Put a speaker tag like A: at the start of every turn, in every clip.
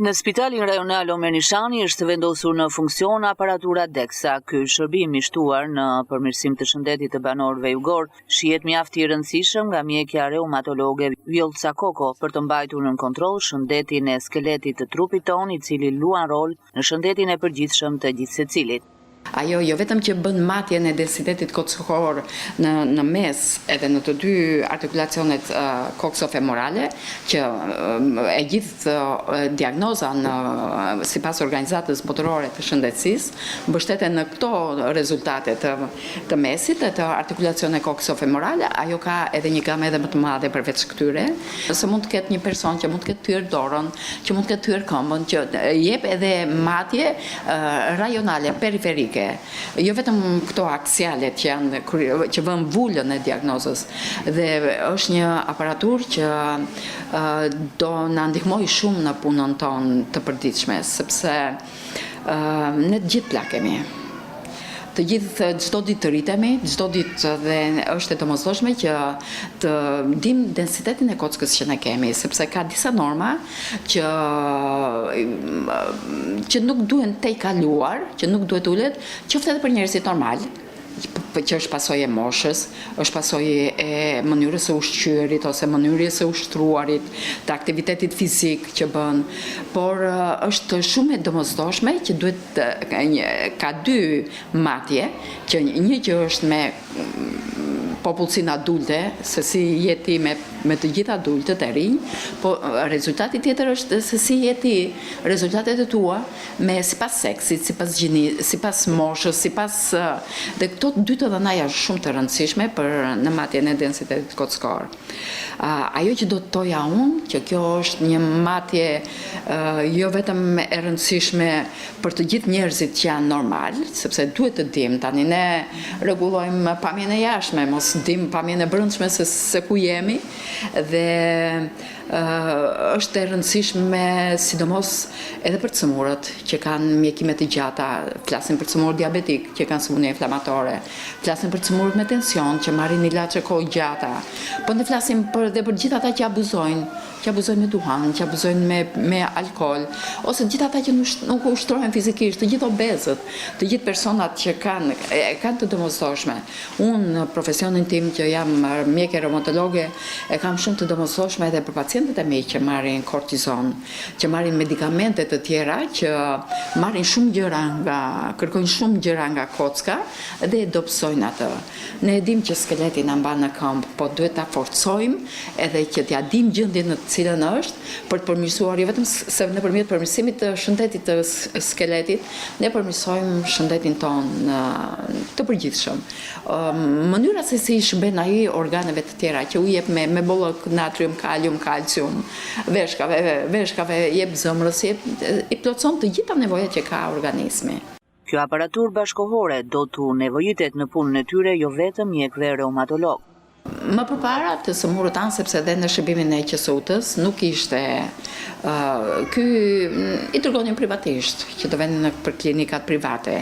A: Në spitalin rajonal Omer Nishani është vendosur në funksion aparatura DEXA. Ky shërbim i shtuar në përmirësim të shëndetit të banorëve jugorë shihet mjaft i rëndësishëm nga mjekja reumatologe Vjollca Koko për të mbajtur nën kontroll shëndetin e skeletit të trupit tonë i cili luan rol në shëndetin e përgjithshëm të gjithsecilit.
B: Ajo jo vetëm që bën matjen e densitetit kockor në në mes edhe në të dy artikulacionet koksofemorale, që e gjithë diagnoza në sipas Organizatës Botërore të Shëndetësisë mbështeten në këto rezultate të të mesit e të artikulacione koksofemorale, ajo ka edhe një gamë edhe më të madhe përveç këtyre, se mund të ketë një person që mund të ketë thyer dorën, që mund të ketë thyer këmbën, që jep edhe matje rajonale, periferike, jo vetëm këto aksialet që janë që vënë vulën e diagnozës dhe është një aparaturë që do na ndihmojë shumë në punën tonë të përditshme, sepse ne të gjithë plakemi. Të gjithë çdo ditë rritemi, çdo ditë dhe është e domosdoshme që të dimë densitetin e kockës që ne kemi, sepse ka disa norma që që nuk duhen tejkaluar, që nuk duhet ulet, qoftë edhe për njerëzit normal, që është pasojë e moshës, është pasojë e mënyrës së ushqyerit ose mënyrës së ushtruarit, të aktivitetit fizik që bën, por është shumë e domosdoshme që duhet ka dy matje, që një që është me popullsinë adulte, se si je ti me me të gjithë adultët e rinj, po rezultati tjetër është se si je ti, rezultatet e tua me sipas seksit, sipas gjinisë, sipas moshës, sipas dhe këto dy të dhëna janë shumë të rëndësishme për në matjen e densitetit kockor. Ajo që do të thoja unë, që kjo është një matje jo vetëm e rëndësishme për të gjithë njerëzit që janë normal, sepse duhet të dimë, tani ne rregullojmë pamjen e jashtme, mos dimë pamjen e brendshme se se ku jemi dhe është e rëndësishme sidomos edhe për të sëmurët që kanë mjekime të gjata, flasim për të sëmurët diabetikë që kanë sëmundje inflamatore, flasim për të sëmurët me tension që marrin ilaçe kohë gjata, po ne flasim për dhe për gjithë ata që abuzojnë, që abuzojnë me duhan, që abuzojnë me me alkool, ose të gjithë ata që nuk nuk ushtrohen fizikisht, të gjithë obezët, të gjithë personat që kanë e kanë të domosdoshme. Unë në profesionin tim që jam mjeke reumatologe e kam shumë të domosdoshme edhe për pacientët e mi që marrin kortizon, që marrin medikamente të tjera, që marrin shumë gjëra nga, kërkojnë shumë gjëra nga kocka dhe e dobësojnë atë. Ne e dimë që skeleti na mban në këmbë, po duhet ta forcojmë edhe që t'ia dimë gjendjen në të cilën është, për të përmirësuar jo vetëm se nëpërmjet përmirësimit të shëndetit të skeletit, ne përmirësojmë shëndetin tonë të përgjithshëm. Mënyra se si i shërben ai organeve të tjera që u jep me me bollëk natrium, kalium, kalcium, veshkave, veshkave, jep zemrës, jep i plotëson të gjitha nevojat që ka organizmi.
A: Kjo aparaturë bashkëkohore do t'u nevojitet në punën e tyre jo vetëm mjekëve reumatologë.
B: Më përpara të sëmurët tanë sepse dhe në shërbimin e QSUT-së nuk ishte ky i dërgonin privatisht që të venin nëpër klinikat private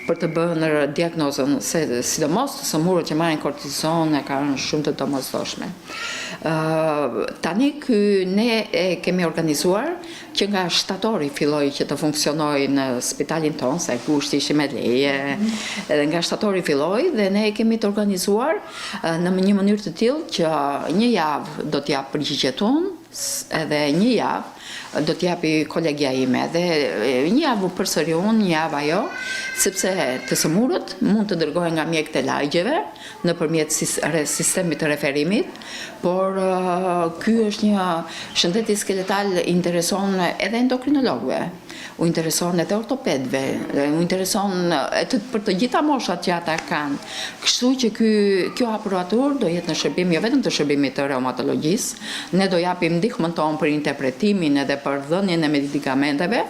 B: për të bërë diagnozën se sidomos të sëmurët që marrin kortizon e kanë shumë të domosdoshme. Tani ky ne e kemi organizuar Që nga shtatori filloi që të funksionojë në spitalin tonë, se gushti ishim me leje, edhe nga shtatori filloi dhe ne e kemi të organizuar në një mënyrë të tillë që një javë do të jap përgjigjet unë, edhe një javë do të japi kolegja ime dhe një javë përsëri unë, një javë ajo, sepse të sëmurët mund të dërgohen nga mjekët e lagjeve nëpërmjet sistemit të referimit, Por ky është një shëndeti skeletal i intereson edhe endokrinologëve, u intereson edhe ortopedëve, u intereson të, për të gjitha moshat që ata kanë. Kështu që ky kjo aparaturë do jetë në shërbim jo vetëm të shërbimit të reumatologjisë, ne do japim ndihmën tonë për interpretimin edhe për dhënien e medikamenteve,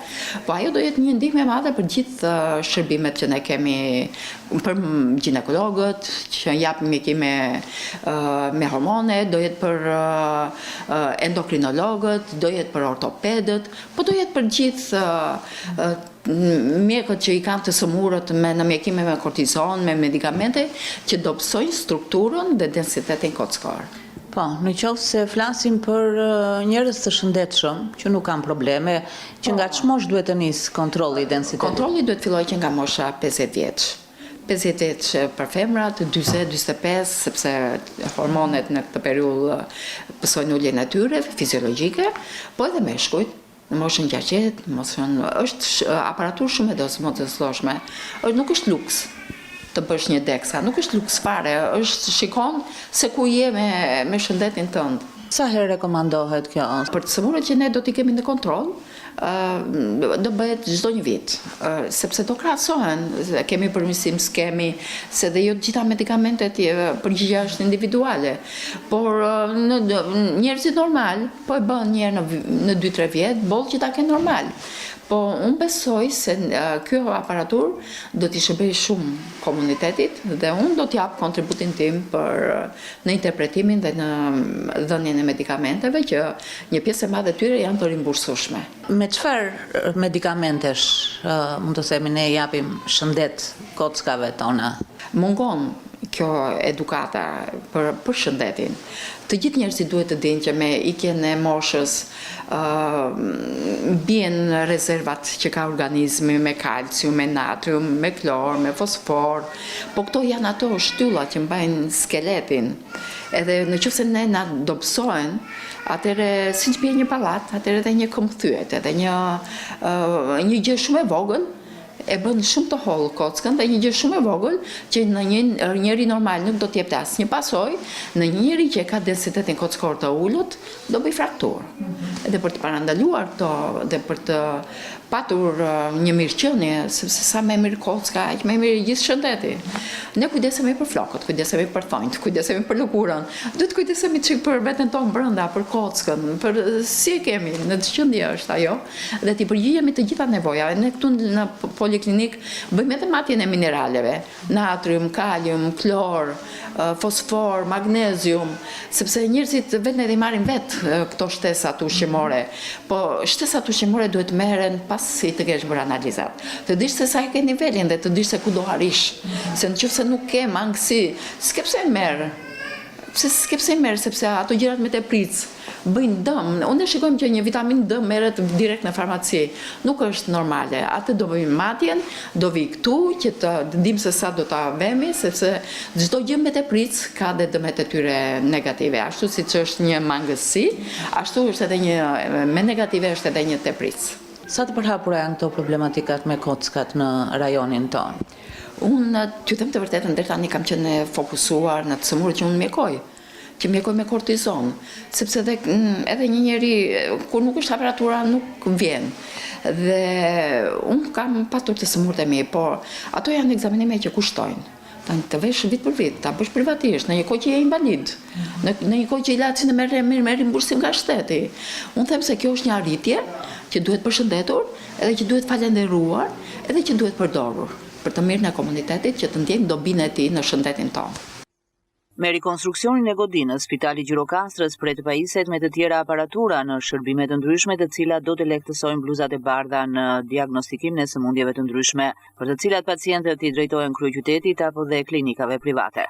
B: po ajo do jetë një ndihmë e madhe për gjithë shërbimet që ne kemi për gjinekologët që japin mjekime me hormone, do jetë për endokrinologët, do jetë për ortopedët, po do jetë për gjithë mjekët që i kanë të sëmurët me në mjekime me kortizon, me medikamente që dobësojnë strukturën dhe densitetin kockor.
A: Po, në qoftë se flasim për njerëz të shëndetshëm, që nuk kanë probleme, që nga ç'moshë duhet të nisë kontrolli i densitetit?
B: Kontrolli duhet të fillojë që nga mosha 50 vjeç. 50 vjeç për femrat, 40, 45, sepse hormonet në këtë periudhë pësojnë uljen e tyre fiziologjike, po edhe meshkujt. Në moshën 60, në moshën është aparaturë shumë e domosdoshme. Nuk është luks të bësh një deksa, nuk është luks fare, është shikon se ku je me me shëndetin tënd.
A: Sa herë rekomandohet kjo?
B: Për të sëmurët që ne do t'i kemi në kontroll, do bëhet çdo një vit, sepse do krahasohen, kemi përmirësim, s'kemi, se dhe jo të gjitha medikamentet, përgjigja është individuale. Por në njerëzit normal, Po e bën një herë në në 2-3 vjet, boll që ta kenë normal. Po unë besoj se kjo aparaturë do t'i shërbejë shumë komunitetit dhe unë do t'jap kontributin tim për në interpretimin dhe në dhënien e medikamenteve që një pjesë e madhe e tyre janë të rimbursueshme.
A: Me çfarë medikamentesh mund të themi ne japim shëndet kockave tona?
B: Mungon kjo edukata për për shëndetin. Të gjithë njerëzit duhet të dinë që me ikjen e moshës bien rezervat që ka organizmi me kalcium, me natrium, me klor, me fosfor, po këto janë ato shtyllat që mbajnë skeletin. Edhe në qoftë se ne na dobësohen, atëherë siç bie një pallat, atëherë edhe një këmbë thyhet, edhe një një gjë shumë e vogël e bën shumë të hollë kockën dhe një gjë shumë e vogël që në një njeri normal nuk do të jepte asnjë pasojë, në një njeri që e ka densitetin kockor të ulët, do bëjë frakturë. Dhe për të parandaluar këto dhe për të patur një mirëqenie, sepse sa më e mirë kocka, aq më e mirë i gjithë shëndeti. Ne kujdesemi për flokët, kujdesemi për thonjtë, kujdesemi për lëkurën. Duhet të kujdesemi çik për veten tonë brenda, për kockën, për si e kemi, në ç'gjendje është ajo. Dhe t'i përgjigjemi të gjitha nevojave. Ne këtu në poliklinikë bëjmë edhe matjen e mineraleve, natrium, kalium, klor, fosfor, magnezium, sepse njerëzit venë edhe i marrin vetë këto shtesat ushqimore. Po shtesat ushqimore duhet të merren pasi të kesh bërë analizat. Të dish se sa e ke nivelin dhe të dish se ku do arrish. Se në qoftë se nuk ke mangësi, s'ke pse e merr. Pse s'ke pse e merr, sepse ato gjërat me tepricë bëjnë dëm. Unë e shikojmë që një vitaminë D merret direkt në farmaci. Nuk është normale. Atë do bëjmë matjen, do vijë këtu që të dimë se sa do ta vemi, sepse çdo gjë me tepricë ka dhe dëmet e tyre negative. Ashtu siç është një mangësi, ashtu është edhe një me negative është edhe një tepricë.
A: Sa të përhapura janë këto problematikat me kockat në rajonin tonë?
B: Unë, t'ju them të vërtetën, deri tani kam qenë e fokusuar në të sëmurët që unë mjekoj. Që mjekoj me kortizon, sepse edhe edhe një njeri kur nuk është aparatura nuk vjen. Dhe unë kam patur të sëmurët e mi, por ato janë ekzaminime që kushtojnë. Tani të vesh vit për vit, ta bësh privatisht, në një kohë që je invalid, në, në një kohë që ilaçin e merr merr me rimbursim nga shteti. Unë them se kjo është një arritje që duhet përshëndetur, edhe që duhet falenderuar, edhe që duhet përdorur për të mirën e komunitetit që të ndjejmë dobinë e tij në shëndetin tonë.
A: Me rikonstruksionin e godinës, Spitali i Gjirokastrës pret të pajiset me të tjera aparatura në shërbime të ndryshme të cilat do të lehtësojnë bluzat e bardha në diagnostikimin e sëmundjeve të ndryshme, për të cilat pacientët i drejtohen kryeqytetit apo dhe klinikave private.